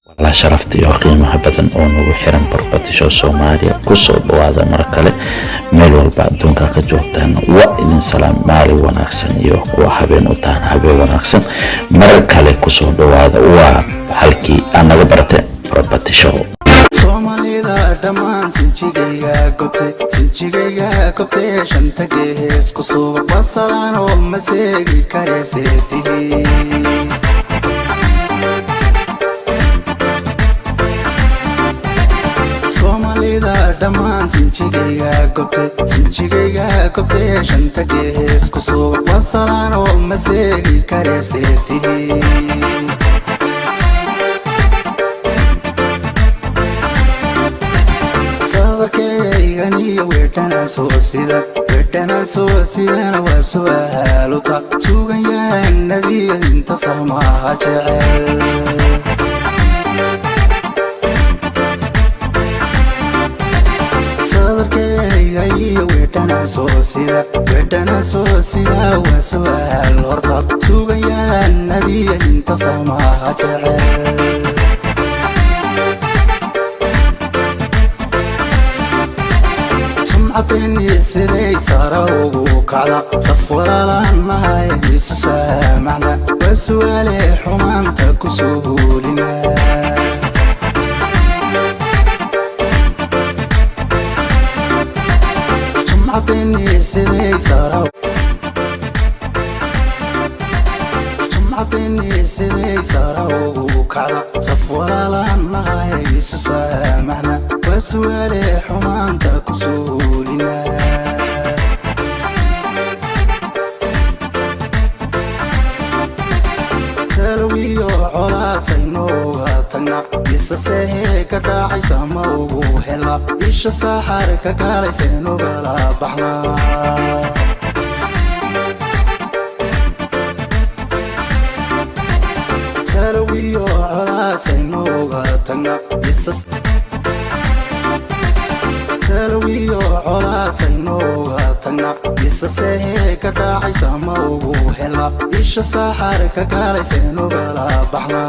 Walaalaha sharafta iyo qiimaha badan oo nagu xiran Barbatisho Soomaaliya, kusoo dhawaada mar kale. Meel walba adduunka ka joogtaan, waa idin salaam. Maalin wanaagsan iyo kuwa habeen u tahan, habeen wanaagsan. Mar kale kusoo dhawaada, waa halkii aad naga barateen, Barbatisho. Soomaalida dhammaan sinjigayga gobte, sinjigayga gobte, shanta gees ku suuba wasalaanoo ma seegi kareseetihi. Soomaalida dhammaan sinjigayga gobte, sinjigayga gobte, shanta gees ku suuba wasalaanoo ma seegi kareseetihi. Sadarkeyganiyo weedhanaan soo sida, weedhanaan soo sidana, waa su'aaluta suganyahanadiyo inta samaha jecel. Sadarkeyga iyo weedhanaan soo sida, weedhanaan soo sida, waa su'aal horta suganyahanadiyo inta samaha jecel. Sumcadeeni siday sara ugu kacda, saf walaalanahay, isu saamaxna, waa su'aale xumaanta ku soo huulina. Sumcadeeni siday sara, sumcadeeni siday sara ugu kacda, saf walaalanahay, isu saamaxna, waa su'aale xumaanta ku soo huulina. Talowiyo colaadsaynooga tagna, isa sehe ka dhacaysa ma ugu hela, isha saaxar ka gaalayseenugala baxna. Talowiyo colaadsaynooga tagna, isa talowiyo colaadsaynooga tagna, isa sehe ka dhacaysa ma ugu hela, isha saaxar ka gaalayseenugala baxna.